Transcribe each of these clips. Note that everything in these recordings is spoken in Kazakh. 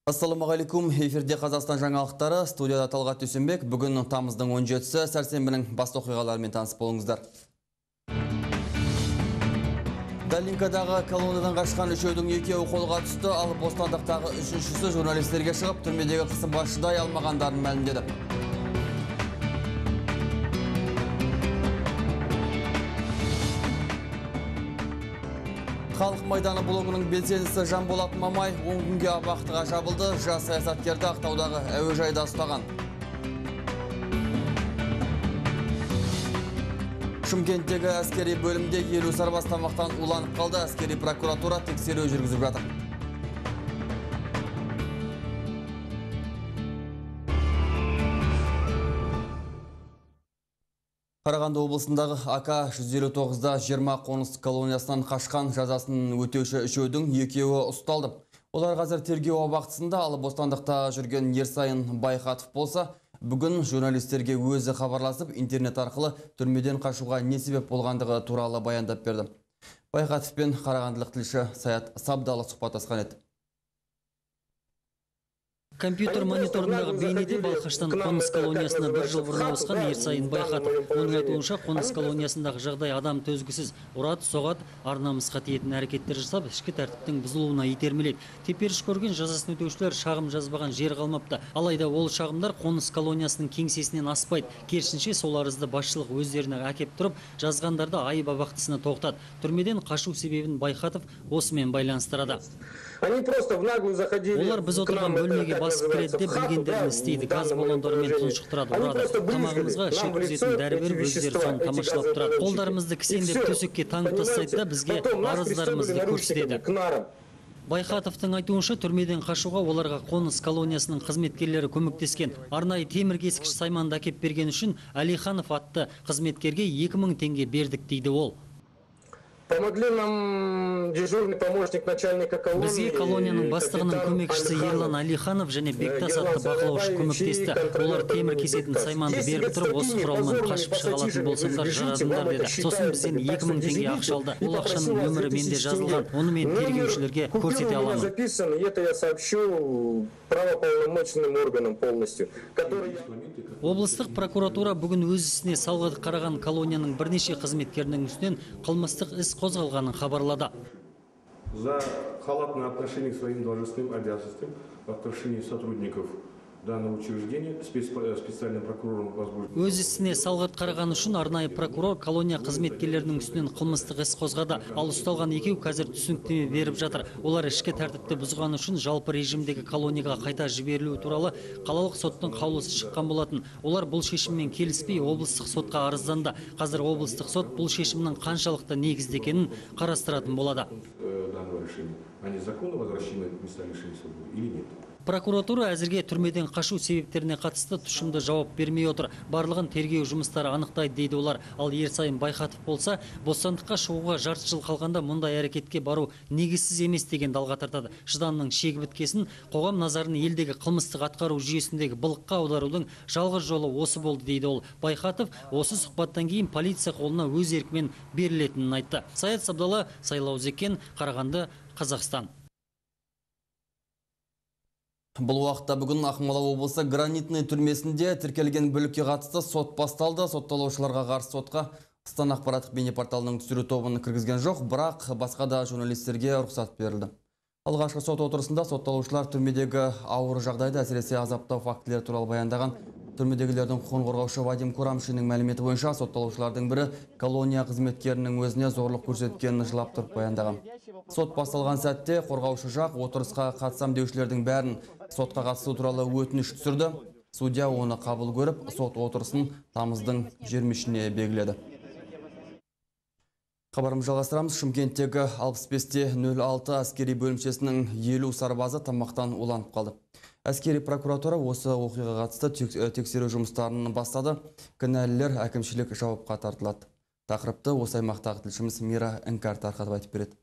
Ассалаумағалейкум, эфирде Қазақстан жаңалықтары, студияда Талғат Дүйсенбек. Бүгін тамыздың 17-сі, сәрсенбінің басты оқиғаларымен таныс болыңыздар. Долинкадағы колониядан қашқан үшеудің екеуі қолға түсті, ал Бостандықтағы үшіншісі журналистерге шығып, түрмедегі қысымға шыдай алмағандарын мәлімдеді. Халық майданы блогының белсендісі Жанболат Мамай 10 күнге абақтыға жабылды. Жас саясаткерді Ақтаудағы әуежайда ұстаған. Шымкенттегі әскери бөлімде 50 сарбаз тамақтан уланып қалды. Әскери прокуратура тексеру жүргізіп жатыр. Қарағанды облысындағы АК-159-да 20 қоныс колониясынан қашқан жазасын өтеуші үшеудің екеуі ұсталды. Олар қазір тергеу абақтысында, ал бостандықта жүрген Ерсайын Байхатов болса, бүгін журналистерге өзі хабарласып, интернет арқылы түрмеден қашуға не себеп болғандығы туралы баяндап берді. Байхатов пен қарағандылық тілші Саят Сабдалы сұхбаттасқан еді. Компьютер мониторындағы бейнеде Балқаштан қоныс колониясына бір жыл бұрын ауысқан Ерсайын Байхатов. Оның айтуынша, қоныс колониясындағы жағдай адам төзгісіз, ұрады, соғады, ар-намысқа тиетін әрекеттер жасап, ішкі тәртіптің бұзылуына итермелейді. Теперіш көрген жазасын өтеушілер шағым жазбаған жер қалмапты. Алайда ол шағымдар қоныс колониясының кеңсесінен аспайды. Керісінше, сол арызды басшылық өздеріне әкеп тұрып, жазғандарды айып абақтысына тоқтады. Түрмеден қашу себебін Байхатов осымен байланыстырады. Они просто в наглую заходили. Олар біз отырған бөлмеге басып кіреді де білгендерін істейді. Газ баллондарымен тұншықтырады, ұрады. Тамағымызға ішек түзетін дәрі беріп, өздері соны тамашалап тұрады. Қолдарымызды кісендеп төсекке таңып тастайды да бізге арыздарымызды көрсетеді. Байхатовтың айтуынша, түрмеден қашуға оларға қоныс колониясының қызметкерлері көмектескен. Арнайы темір кескіш сайманды әкеп берген үшін Әлиханов атты қызметкерге 2000 теңге бердік дейді ол. Помогли нам дежурный помощник начальника колонии. Бізге колонияның бастығының көмекшісі Ерлан Алиханов және Бектас атты бақылаушы көмектесті. Олар темір кесетін сайманды беріп тұрып, осы құралмен қашып шыға алатын болсаңдар жарадыңдар деді. Сосын бізден 2000 теңге ақша алды. Ол ақшаның нөмірі менде жазылған. Оны мен тергеушілерге көрсете аламын. Записан, и это я сообщу правополномоченным органам полностью. Облыстық прокуратура бүгін өз ісіне салғырт қараған колонияның бірнеше қызметкерінің үстінен қылмыстық іс қозғалғанын хабарлады. За халатное отношение к своим должностным обязанностям в отношении сотрудников данного учреждения специальным прокурором возбуждено. Өз ісіне салғырт қараған үшін арнайы прокурор колония қызметкерлерінің үстінен қылмыстық іс қозғады. Ал ұсталған екеу қазір түсініктеме беріп жатыр. Олар ішкі тәртіпті бұзған үшін жалпы режимдегі колонияға қайта жіберілуі туралы қалалық соттың қаулысы шыққан болатын. Олар бұл шешіммен келіспей облыстық сотқа арызданды. Қазір облыстық сот бұл шешімнің қаншалықты негізді екенін қарастыратын болады. Данного решения. Они законно возвращены в места лишения свободы или нет? Прокуратура әзірге түрмеден қашу себептеріне қатысты тұшымды жауап бермей отыр. Барлығын тергеу жұмыстары анықтайды дейді олар. Ал Ерсайын Байхатов болса, бостандыққа шығуға жарты жыл қалғанда мұндай әрекетке бару негізсіз емес деген далға тартады. Шыдамның шегі біткесін қоғам назарын елдегі қылмыстық атқару жүйесіндегі былыққа аударудың жалғыз жолы осы болды дейді ол. Байхатов осы сұхбаттан кейін полиция қолына өз еркімен берілетінін айтты. Саят Сабдалы, Сайлау Зекен, Қарағанды, Қазақстан. Бұл уақытта бүгін Ақмола облысы Гранитный түрмесінде тіркелген бүлікке қатысты сот басталды. Сотталушыларға қарсы сотқа Стан ақпараттық бейнепорталының түсіру тобын кіргізген жоқ, бірақ басқа да журналистерге рұқсат берілді. Алғашқы сот отырысында сотталушылар түрмедегі ауыр жағдайды, әсіресе азаптау фактілері туралы баяндаған. Түрмедегілердің құқығын қорғаушы Вадим Курамшиннің мәліметі бойынша сотталушылардың бірі колония қызметкерінің өзіне зорлық көрсеткенін жылап тұрып баяндаған. Сот басталған сәтте қорғаушы жақ отырысқа қатысам деушілердің бәрін сотқа қатысу туралы өтініш түсірді. Судья оны қабыл көріп, сот отырысын тамыздың 23-іне белгіледі. Хабарымызды жалғастырамыз. Шымкенттегі 65-06 әскери бөлімшесінің 50 сарбазы тамақтан уланып қалды. Әскери прокуратура осы оқиғаға қатысты тексеру жұмыстарын бастады. Кінәлілер әкімшілік жауапқа тартылады. Тақырыпты осы аймақтағы тілшіміз Мира Іңкәр тарқатып айтып береді.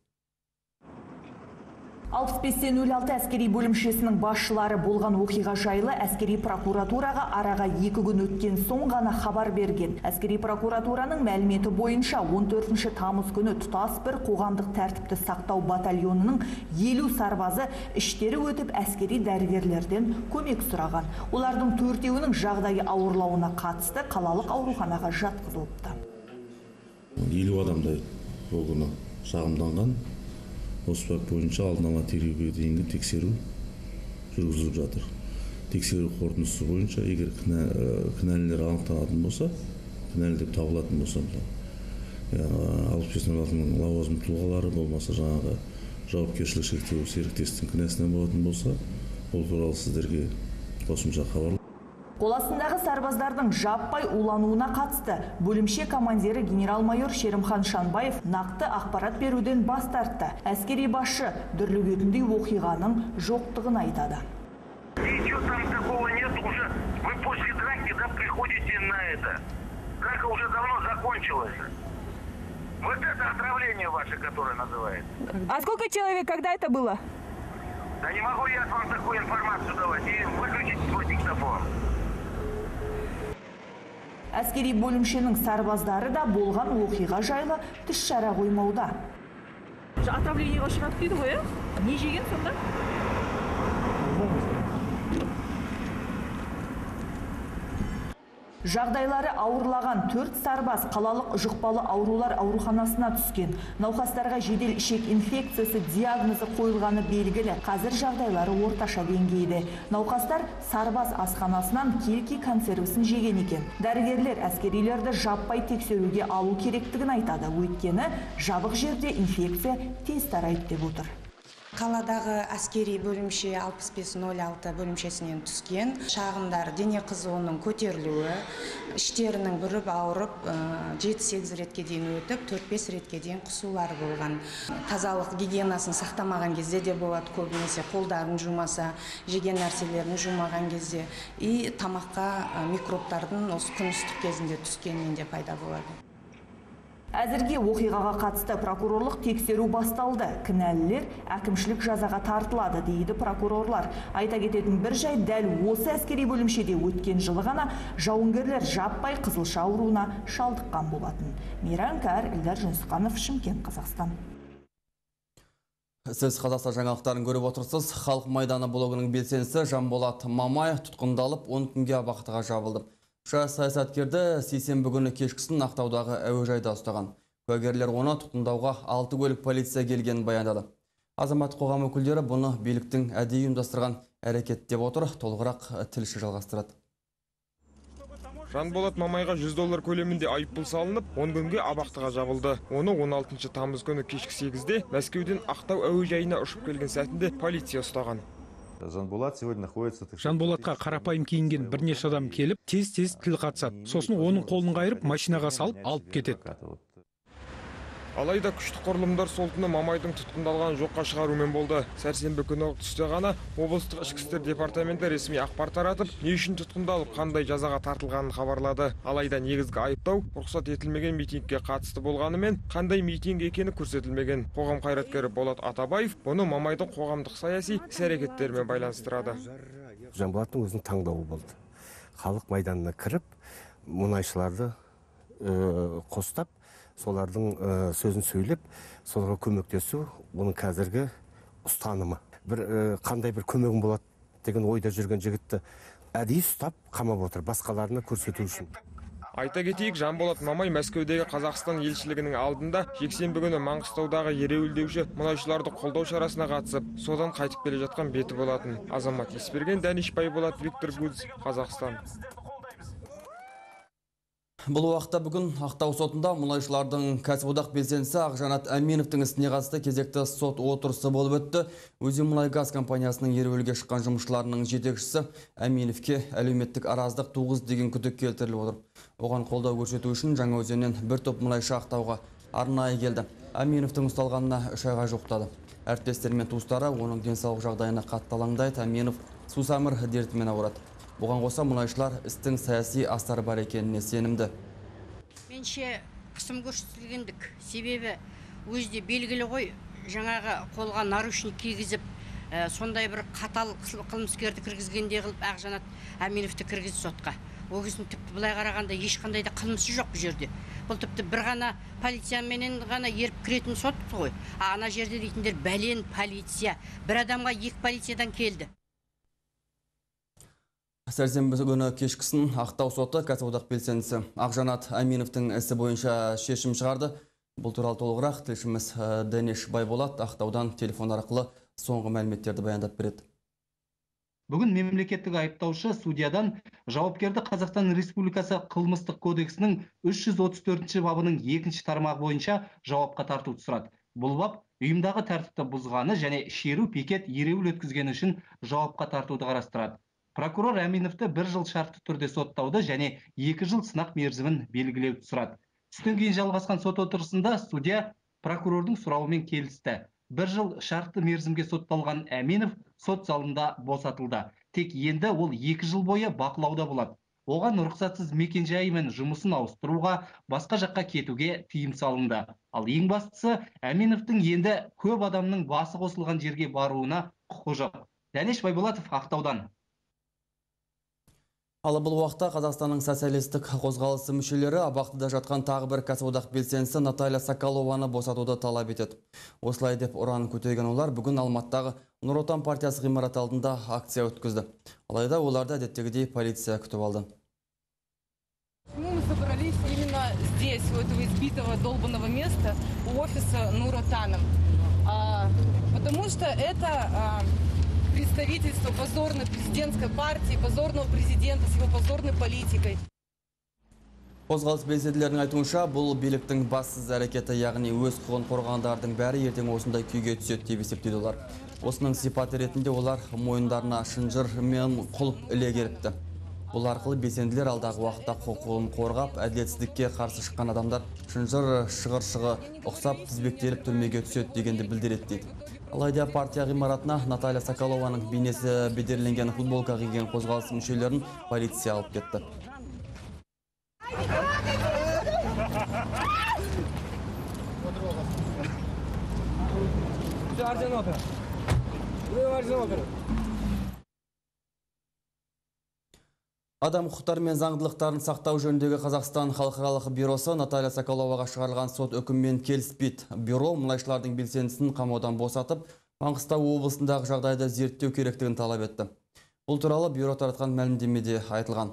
65-06 әскери бөлімшесінің басшылары болған оқиға жайлы әскери прокуратураға араға 2 күн өткен соң ғана хабар берген. Әскери прокуратураның мәліметі бойынша 14 тамыз күні тұтас бір қоғамдық тәртіпті сақтау батальонының 50 сарбазы іштері өтіп әскери дәрігерлерден көмек сұраған. Олардың 4-еуінің жағдайы ауырлауына қатысты қалалық ауруханаға жатқызылыпты. 50 адамдай ол күні шағымданған. Осы бап бойынша алдын ала тергеуге дейінгі тексеру жүргізіліп жатыр. Тексеру қорытындысы бойынша егер кінәлілер анықталатын болса, кінәлі деп табылатын болса, 65-06-ның лауазымды тұлғалары болмаса жаңағы жауапкершілігі шектеулі серіктестің кінәсінен болатын болса, ол туралы сіздерге қосымша хабар. Қол астындағы сарбаздардың жаппай улануына қатысты бөлімше командирі генерал-майор Шерімхан Шанбаев нақты ақпарат беруден бас тартты. Әскери басшы дүрлігетіндей оқиғаның жоқтығын айтады. Ничего там такого нет уже. Вы после драки, да, приходите на это. Драка уже давно закончилась. Вот это отравление ваше, которое называется. А сколько человек, когда это было? Да не могу я вам такую информацию давать. И выключить свой диктофон. Әскери бөлімшенің сарбаздары да болған оқиға жайлы тіс жара қоймауда. Отравлениеға ұшырады дейді ғой, ә? Не жеген сонда? Жағдайлары ауырлаған 4 сарбаз қалалық жұқпалы аурулар ауруханасына түскен. Науқастарға жедел ішек инфекциясы диагнозы қойылғаны белгілі. Қазір жағдайлары орташа деңгейде. Науқастар сарбаз асханасынан кильки консервісін жеген екен. Дәрігерлер әскерилерді жаппай тексеруге алу керектігін айтады. Өйткені жабық жерде инфекция тез тарайды деп отыр. Қаладағы әскери бөлімше 65-06 бөлімшесінен түскен шағымдар дене қызуының көтерілуі, іштерінің бүріп ауырып, 7-8 ретке дейін өтіп, 4-5 ретке дейін құсулары болған. Тазалық гигиенасын сақтамаған кезде де болады, көбінесе қолдарын жумаса, жеген нәрселерін жумаған кезде и тамаққа микробтардың осы күн ыстық кезінде түскеннен де пайда болады. Әзірге оқиғаға қатысты прокурорлық тексеру басталды. Кінәлілер әкімшілік жазаға тартылады, дейді прокурорлар. Айта кететін бір жай, дәл осы әскери бөлімшеде өткен жылы ғана жауынгерлер жаппай қызылша ауруына шалдыққан болатын. Мейрам Кәр, Эльдар Жүнісқанов, Шымкент, Қазақстан. Сіз Қазақстан жаңалықтарын көріп отырсыз. Халық майданы блогының белсендісі Жанболат Мамай тұтқындалып 10 күнге абақтыға жабылды. Жас саясаткерді сейсенбі күні кешкісін Ақтаудағы әуежайда ұстаған. Куәгерлер оны тұтқындауға 6 көлік полиция келгенін баяндады. Азаматтық қоғам өкілдері бұны биліктің әдейі ұйымдастырған әрекет деп отыр. Толығырақ тілші жалғастырады. Жанболат Мамайға $100 көлемінде айыппұл салынып, 10 күнге абақтыға жабылды. Оны 16 тамыз күні кешкі 8-де Мәскеуден Ақтау әуежайына ұшып келген сәтінде полиция ұстаған. Жанболатқа қарапайым киінген бірнеше адам келіп, тез-тез тіл қатысады. Сосын оның қолын қайырып, машинаға салып, алып кетеді. Алайда күштік құрылымдар сол түні Мамайдың тұтқындалғанын жоққа шығарумен болды. Сәрсенбі күні түсте ғана облыстық ішкі істер департаменті ресми ақпар таратып, не үшін тұтқындалып, қандай жазаға тартылғанын хабарлады. Алайда негізгі айыптау рұқсат етілмеген митингке қатысты болғанымен, қандай митинг екені көрсетілмеген. Қоғам қайраткері Болат Атабаев бұны Мамайдың қоғамдық саяси іс-әрекеттерімен байланыстырады. Жанболаттың өзінің таңдауы болды. Халық майданына кіріп, мұнайшыларды қостап, солардың сөзін сөйлеп, соларға көмектесу оның қазіргі ұстанымы. Бір қандай бір көмегім болады деген ойда жүрген жігітті әдейі ұстап қамап отыр, басқаларына көрсету үшін. Айта кетейік, Жанболат Мамай Мәскеудегі Қазақстан елшілігінің алдында жексенбі күні Маңғыстаудағы ереуілдеуші мұнайшыларды қолдау шарасына қатысып, содан қайтып келе жатқан беті болатын. Азамат Есберген, Дәнеш Байболат, Виктор Гудз, Қазақстан. Бұл уақытта бүгін Ақтау сотында мұнайшылардың кәсіподақ белсендісі Ақжанат Әменовтің ісіне қатысты кезекті сот отырысы болып өтті. Өзенмұнайгаз компаниясының ереуілге шыққан жұмысшыларының жетекшісі Әменовке әлеуметтік араздық туғыз деген күдік келтіріліп отыр. Оған қолдау көрсету үшін Жаңаөзеннен бір топ мұнайшы Ақтауға арнайы келді. Әменовтің ұсталғанына 3 айға жуықтады. Әріптестері мен туыстары оның денсаулық жағдайына қатты алаңдайды. Әменов сусамыр дертімен ауырады. Бұған қоса мұнайшылар істің саяси астары бар екеніне сенімді. Менше қысым көрсетілгендік, себебі өзі де белгілі ғой, жаңағы қолға наручник кигізіп, сондай бір қатал қылмыскерді кіргізгендей қылып Ақжанат Әминовті кіргізді сотқа. Ол кісінің тіпті былай қарағанда ешқандай да қылмысы жоқ бұл жерде. Бұл тіпті бір ғана полицияменен ғана еріп кіретін сот қой. А ана жерде дейтіндер бәлен полиция. Бір адамға 2 полициядан келді. Сәрсенбі күні кешкісін Ақтау соты кәсіподақ белсендісі Ақжанат Әминовтің ісі бойынша шешім шығарды. Бұл туралы толығырақ тілшіміз Дәнеш Байболат Ақтаудан телефон арқылы соңғы мәліметтерді баяндап береді. Бүгін мемлекеттік айыптаушы судьядан жауапкерді Қазақстан Республикасы Қылмыстық кодексінің 334 бабының 2 тармағы бойынша жауапқа тартуды сұрады. Бұл бап ұйымдағы тәртіпті бұзғаны және шеру, пикет, ереуіл өткізгені үшін жауапқа тартуды қарастырады. Прокурор Әминовті 1 жыл шартты түрде соттауды және 2 жыл сынақ мерзімін белгілеуді сұрады. Түстен кейін жалғасқан сот отырысында судья прокурордың сұрауымен келісті. 1 жыл шартты мерзімге сотталған Әминов сот залында босатылды. Тек енді ол 2 жыл бойы бақылауда болады. Оған рұқсатсыз мекенжайы мен жұмысын ауыстыруға, басқа жаққа кетуге тыйым салынды. Ал ең бастысы, Әминовтің енді көп адамның басы қосылған жерге баруына құқы жоқ. Дәнеш Байболатов, Ақтаудан. Ал бұл уақытта Қазақстанның социалистік қозғалысы мүшелері абақтыда жатқан тағы бір кәсіподақ белсендісі Наталья Соколованы босатуды талап етеді. Осылай деп ұран көтерген олар бүгін Алматыдағы Нұр Отан партиясы ғимараты алдында акция өткізді. Алайда оларды әдеттегідей полиция күтіп алды. Мы собрались именно здесь, у этого избитого долбанного места, у офиса Нур Отана. Потому что это представительство позорной президентской партии, позорного президента с его позорной политикой. Қозғалыс белсенділерінің айтуынша, бұл биліктің бассыз әрекеті, яғни өз құқығын қорғағандардың бәрі ертең осындай күйге түседі деп есептейді олар. Осының сипаты ретінде олар мойындарына шынжыр мен құлып іле келіпті. Бұл арқылы белсенділер алдағы уақытта құқығын қорғап, әділетсіздікке қарсы шыққан адамдар шынжыр шығыршығы ұқсап тізбектеліп түрмеге түседі дегенді білдіреді дейді. Алайда партия ғимаратына Наталья Соколованың бейнесі бедерленген футболка киген қозғалыс мүшелерін полиция алып кетті. Адам құқықтары мен заңдылықтарын сақтау жөніндегі Қазақстан халықаралық бюросы Наталья Соколоваға шығарылған сот үкімімен келіспейді. Бюро мұнайшылардың белсендісін қамаудан босатып, Маңғыстау облысындағы жағдайды зерттеу керектігін талап етті. Бұл туралы бюро таратқан мәлімдемеде айтылған.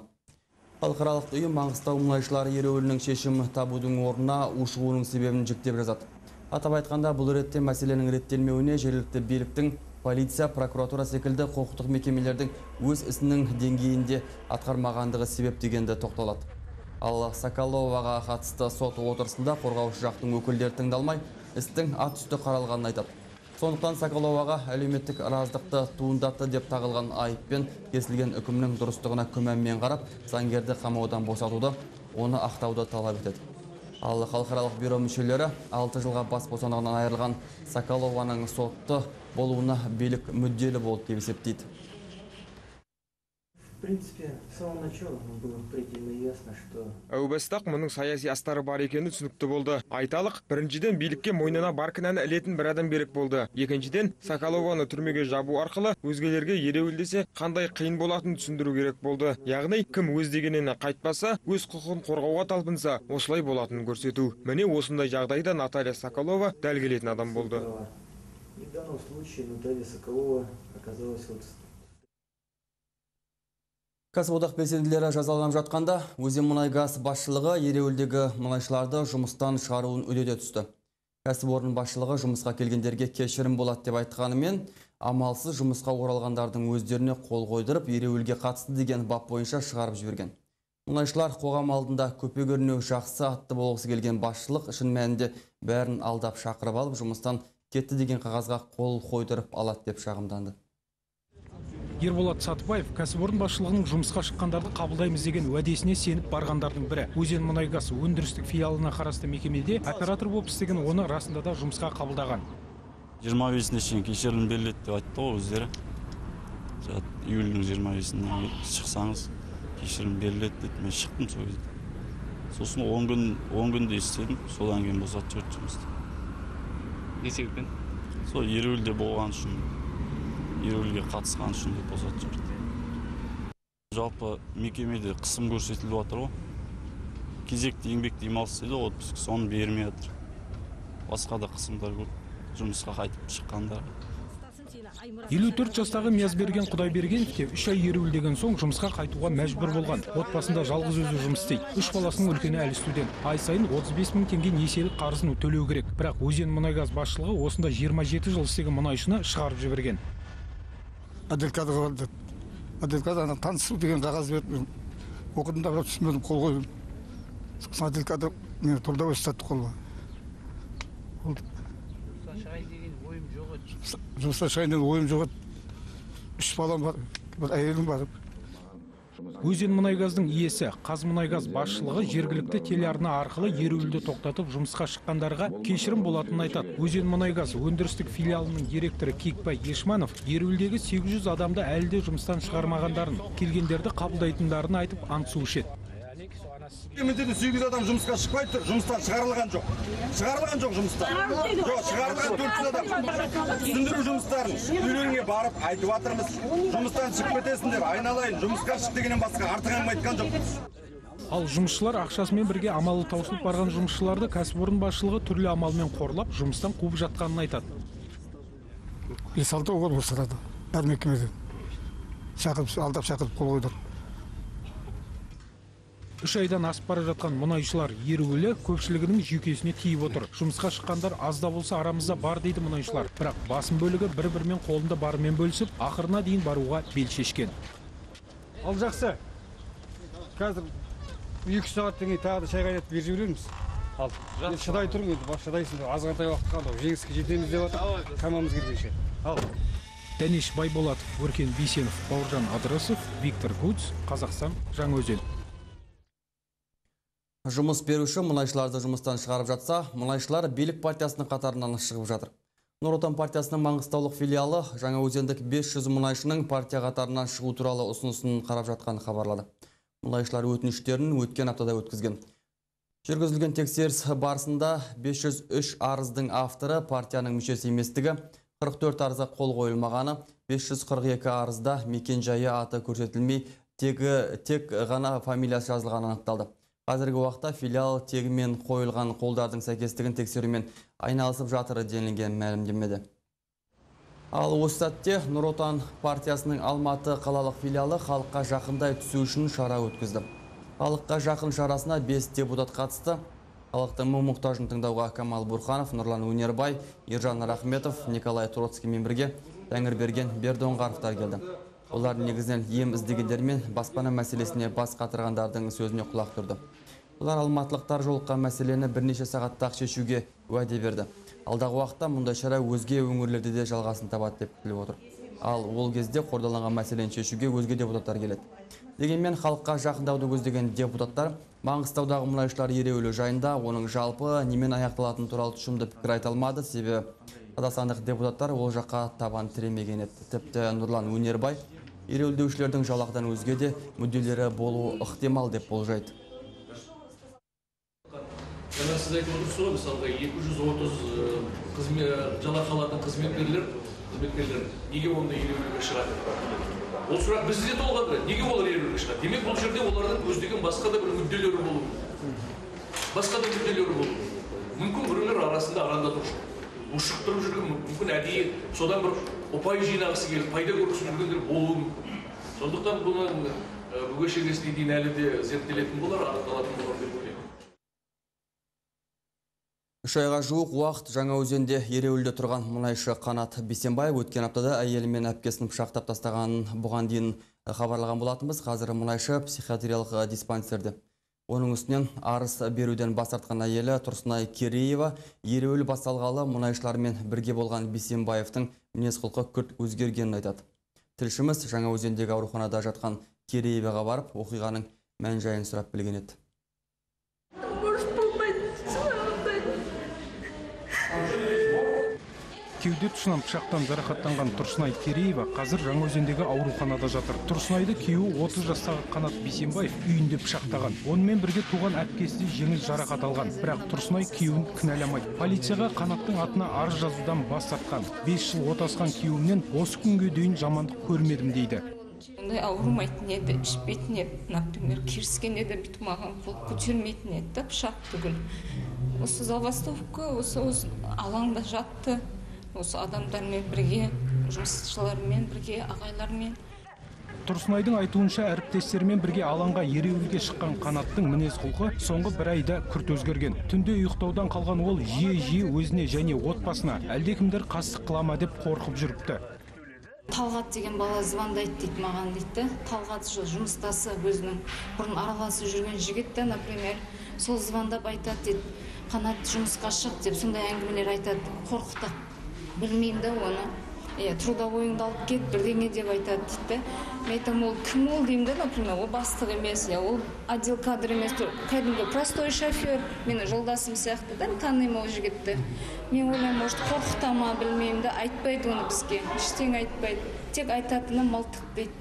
Халықаралық ұйым Маңғыстау мұнайшылары ереуілінің шешімі табудың орнына ушығуының себебін жіктеп жазады. Атап айтқанда, бұл ретте мәселенің реттелмеуіне жергілікті биліктің, полиция, прокуратура секілді құқықтық мекемелердің өз ісінің деңгейінде атқармағандығы себеп дегенді тоқталады. Ал Соколоваға қатысты сот отырысында қорғаушы жақтың өкілдері тыңдалмай, істің ат үсті қаралғанын айтады. Сондықтан Соколоваға әлеуметтік араздықты туындатты деп тағылған айыппен кесілген үкімнің дұрыстығына күмәнмен қарап, заңгерді қамаудан босатуды, оны ақтауды талап етеді. Ал халықаралық бюро мүшелері 6 жылға бас бостандығынан айырылған Соколованың сотты болуына билік мүдделі болды деп есептейді. В принципе, с самого начала было предельно ясно, что Әу-бастақ мұның саяси астары бар екені түсінікті болды. Айталық, біріншіден билікке мойнына бар кінәні ілетін бір адам керек болды. Екіншіден, Соколованы түрмеге жабу арқылы өзгелерге ереуілдесе қандай қиын болатынын түсіндіру керек болды. Яғни, кім өз дегеніне қайтпаса, өз құқығын қорғауға талпынса, осылай болатынын көрсету. Міне осындай жағдайда Наталья Соколова дәл келетін адам болды. И в данном случае Наталья Соколова оказалась вот. Кәсіподақ белсенділері жазаланып жатқанда, Өзенмұнайгаз басшылығы ереуілдегі мұнайшыларды жұмыстан шығаруын үдете түсті. Кәсіпорын басшылығы жұмысқа келгендерге кешірім болады деп айтқанымен, амалсыз жұмысқа оралғандардың өздеріне қол қойдырып, ереуілге қатысты деген бап бойынша шығарып жіберген. Мұнайшылар қоғам алдында көпе көрінеу жақсы атты болғысы келген басшылық шын мәнінде бәрін алдап шақырып алып, жұмыстан кетті деген қағазға қол қойдырып алады деп шағымданды. Ерболат Сатыбаев кәсіпорын басшылығының жұмысқа шыққандарды қабылдаймыз деген уәдесіне сеніп барғандардың бірі. Өзенмұнайгаз өндірістік филиалына қарасты мекемеде оператор болып істеген оны расында да жұмысқа қабылдаған. 25-іне шейін кешірім беріледі деп айтты ғой өздері. Июльдің 25-іне шықсаңыз кешірім беріледі деді. Мен шықтым сол кезде. Сосын 10 күнде істедім, содан кейін босатып жіберді жұмысты. Не себеппен? Сол ереуілде болған үшін, ереуілге қатысқан үшін деп босатып жіберді. Жалпы мекемеде қысым көрсетіліп жатыр ғой. Кезекті еңбек демалыс дейді, отпуск, соны бермей жатыр. Басқа да қысымдар көп, жұмысқа қайтып шыққандар. 54 жастағы Миязберген Құдайбергенов те 3 ай ереуілдеген соң жұмысқа қайтуға мәжбүр болған. Отбасында жалғыз өзі жұмыс істейді. 3 баласының үлкені әлі студент. Ай сайын 35 мың теңге несиелік қарызын төлеу керек. Бірақ Өзенмұнайгаз басшылығы осында 27 жыл істеген мұнайшыны шығарып жіберген. Отдел кадрға барды. Отдел кадр ана танысу деген қағаз берді. Оқыдым да, бірақ түсінбедім, қол қойдым. Сосын отдел кадр мені трудовой ұстатты қолыма. Жұмыстан шығайын деген ойым жоқ еді. 3 балам бар, бір әйелім бар. Өзенмұнайгаздың иесі Қазмұнайгаз басшылығы жергілікті телеарна арқылы ереуілді тоқтатып жұмысқа шыққандарға кешірім болатынын айтады. Өзенмұнайгаз өндірістік филиалының директоры Киікбай Ешманов ереуілдегі 800 адамды әлі де жұмыстан шығармағандарын, келгендерді қабылдайтындарын айтып ант су ішеді. Міндетті 800 адам жұмысқа шықпай тұр, жұмыстан шығарылған жоқ. Шығарылған жоқ жұмыстан. Жоқ, шығарылған 400 адам. Түсіндіру жұмыстарын үйлеріңе барып айтып жатырмыз. Жұмыстан шығып кетесіңдер, айналайын, жұмысқа шық дегеннен басқа артық әңгіме айтқан жоқпыз. Ал жұмысшылар ақшасымен бірге амалы таусылып барған жұмысшыларды кәсіпорын басшылығы түрлі амалмен қорлап, жұмыстан қуып жатқанын айтады. 5-6 оғыр босатады әр мекемеден. Шақырып, алдап шақырып қол қойдырып. 3 айдан асып бара жатқан мұнайшылар ереуілі көпшілігінің жүйкесіне тиіп отыр. Жұмысқа шыққандар аз да болса арамызда бар дейді мұнайшылар. Бірақ басым бөлігі бір-бірімен қолында барымен бөлісіп, ақырына дейін баруға бел шешкен. Ал жақсы. Қазір 2 сағаттан кейін тағы да шай қайнатып беріп жібереміз. Ал шыдай тұрың енді, шыдайсың, азғантай уақыт қалды. Жеңіске жетеміз деп жатыр, шамамыз келгенше. Ал Дәнеш Байболатов, Өркен Бейсенов, Бауыржан Ыдырысов, Виктор Гуц, Қазақстан, Жаңаөзен. Жұмыс беруші мұнайшыларды жұмыстан шығарып жатса, мұнайшылар билік партиясының қатарынан шығып жатыр. Нұр Отан партиясының Маңғыстаулық филиалы Жаңаөзендік 500 мұнайшының партия қатарынан шығу туралы ұсынысын қарап жатқанын хабарлады. Мұнайшылар өтініштерін өткен аптада өткізген. Жүргізілген тексеріс барысында 503 арыздың авторы партияның мүшесі еместігі, 44 арызға қол қойылмағаны, 542 арызда мекен-жайы аты көрсетілмей, тек ғана фамилиясы жазылғаны анықталды. Қазіргі уақытта филиал тегімен қойылған қолдардың сәйкестігін тексерумен айналысып жатыр делінген мәлімдемеде. Ал осы сәтте Нұр Отан партиясының Алматы қалалық филиалы халыққа жақындай түсу үшін шара өткізді. Халыққа жақын шарасына 5 депутат қатысты. Халықтың мұң-мұқтажын тыңдауға Камал Бурханов, Нұрлан Өнербай, Ержан Рахметов, Николай Троцкиймен бірге Тәңірберген Бердоңғаровтар келді. Олар негізінен ем іздегендер мен баспана мәселесіне бас қатырғандардың сөзіне құлақ түрді. Олар алматылықтар жолыққан мәселені бірнеше сағатта шешуге уәде берді. Алдағы уақытта мұндай шара өзге өңірлерде де жалғасын табады деп күтіліп отыр. Ал ол кезде қордаланған мәселені шешуге өзге депутаттар келеді. Дегенмен халыққа жақындауды көздеген депутаттар Маңғыстаудағы мұнайшылар ереуілі жайында оның жалпы немен аяқталатыны туралы тұшымды пікір айта алмады. Себебі қазақстандық депутаттар ол жаққа табан тіремеген еді. Тіпті Нұрлан Өнербай ереуілдеушілердің жалақыдан өзге де мүдделері болуы ықтимал деп болжайды. Жаңа сіз айтып отырсыз ғой, мысалға 230 жалақы алатын қызметкерлер неге онда ереуілге шығады? Ол сұрақ бізді де толғандырады. Неге олар ереуілге шығады? Демек, бұл жерде олардың көздеген басқа да бір мүдделері болуы мүмкін. Басқа да мүдделері болуы мүмкін. Біреулер арасында арандатушылық ушықтырып жүрген, мүмкін әдейі содан бір ұпай жинағысы келіп, пайда көргісі жүргендер болуы мүмкін. Сондықтан бұның бүге шегесіне дейін әлі де зерттелетін болар, анықталатын болар деп ойлаймын. 3 айға жуық уақыт Жаңаөзенде ереуілде тұрған мұнайшы Қанат Бейсенбаев өткен аптада әйелі мен әпкесін пышақтап тастағанын бұған дейін хабарлаған болатынбыз. Қазір мұнайшы психиатриялық диспансерде. Оның үстінен арыз беруден бас тартқан әйелі Тұрсынай Кереева ереуіл басталғалы мұнайшылармен бірге болған Бейсенбаевтың мінез-құлқы күрт өзгергенін айтады. Тілшіміз Жаңаөзендегі ауруханада жатқан Керееваға барып, оқиғаның мән-жайын сұрап білген еді. Кеуде тұсынан пышақтан жарақаттанған Тұрсынай Кереева қазір Жаңаөзендегі ауруханада жатыр. Тұрсынайды күйеуі 30 жастағы Қанат Бейсенбаев үйінде пышақтаған. Онымен бірге туған әпкесі де жеңіл жарақат алған. Бірақ Тұрсынай күйеуін кінәламайды. Полицияға Қанаттың атына арыз жазудан бас тартқан. 5 жыл отасқан күйеуімнен осы күнге дейін жамандық көрмедім дейді. Ондай ауырмайтын еді, ішпейтін еді, например, керіскенде де бүйтіп маған қол көтермейтін еді да, пышақ түгіл. Осы забастовка, осы алаңда жатты, осы адамдармен бірге, жұмысшылармен бірге, ағайлармен. Тұрсынайдың айтуынша, әріптестерімен бірге алаңға ереуілге шыққан Қанаттың мінез құлқы соңғы бір айда күрт өзгерген. Түнде ұйықтаудан қалған ол жиі-жиі өзіне және отбасына әлдекімдер қастық қыла ма деп қорқып жүріпті. Талғат деген бала звондайды дейді маған дейді. Талғат жұмыстасы, өзінің бұрын араласып жүрген жігіт та, например, сол звондап айтады дейді, Қанат жұмысқа шық деп сондай әңгімелер айтады, қорқытады. Білмеймін да оны. Трудовойыңды алып кет, бірдеңе деп айтады дейді. Мен айтамын, ол кім ол деймін да, например, ол бастық емес, ол отдел кадр емес, кәдімгі простой шофер, менің жолдасым сияқты да, танимын ол жігітті. Мен ойлаймын, может, қорқыта ма, білмеймін да, айтпайды оны бізге, ештеңе айтпайды. Тек айтатыны мылтық дейді.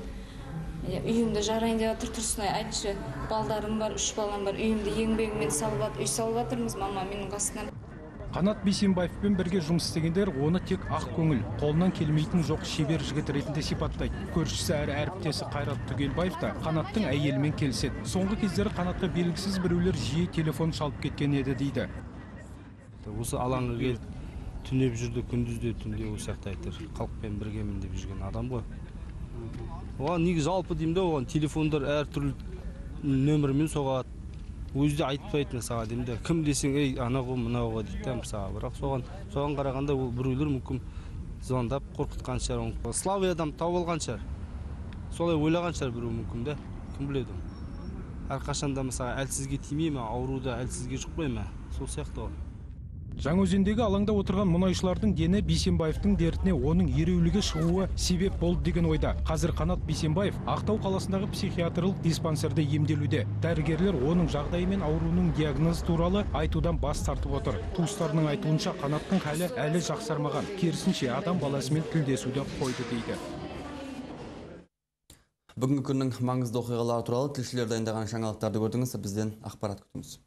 Үйімді жарайын деп жатыр, Тұрсынай, айтшы, балдарым бар, 3 балам бар, үйімді еңбегіммен салып, үй салып жатырмыз, мама менің қасынан. Қанат Бейсенбаевпен бірге жұмыс істегендер оны тек ақ көңіл, қолынан келмейтін жоқ шебер жігіт ретінде сипаттайды. Көршісі әрі әріптесі Қайрат Түгелбаев та Қанаттың әйелімен келіседі. Соңғы кездері Қанатқа белгісіз біреулер жиі телефон шалып кеткен еді дейді. Осы алаңға келіп түнеп жүрді, күндіз де түнде осы жақта әйтеуір халықпен біргемін деп жүрген адам ғой. Оған негізі жалпы деймін де, оған телефондар әртүрлі нөмірмен соғады. Өзі де айтпайды мысалға деймін де, кім десең, ей, ана ғой, мынау ғой дейді де мысалға. Бірақ соған қарағанда ол біреулер мүмкін звондап қорқытқан шығар, оны слабый адам тауып алған шығар. Солай ойлаған шығар біреу мүмкін де, кім біледі. Әрқашанда мысалға әлсізге тимей ме, ауру да әлсізге жұқпай ма, сол сияқты ғой. Жаңаөзендегі алаңда отырған мұнайшылардың дені Бейсенбаевтың дертіне оның ереуілге шығуы себеп болды деген ойда. Қазір Қанат Бейсенбаев Ақтау қаласындағы психиатрлық диспансерде емделуде. Дәрігерлер оның жағдайы мен ауруының диагнозы туралы айтудан бас тартып отыр. Туыстарының айтуынша, Қанаттың халі әлі жақсармаған. Керісінше, адам баласымен тілдесуді қойды дейді. Бүгінгі күннің маңызды оқиғалары туралы тілшілер дайындаған жаңалықтарды көрдіңіз. Бізден ақпарат күтіңіз.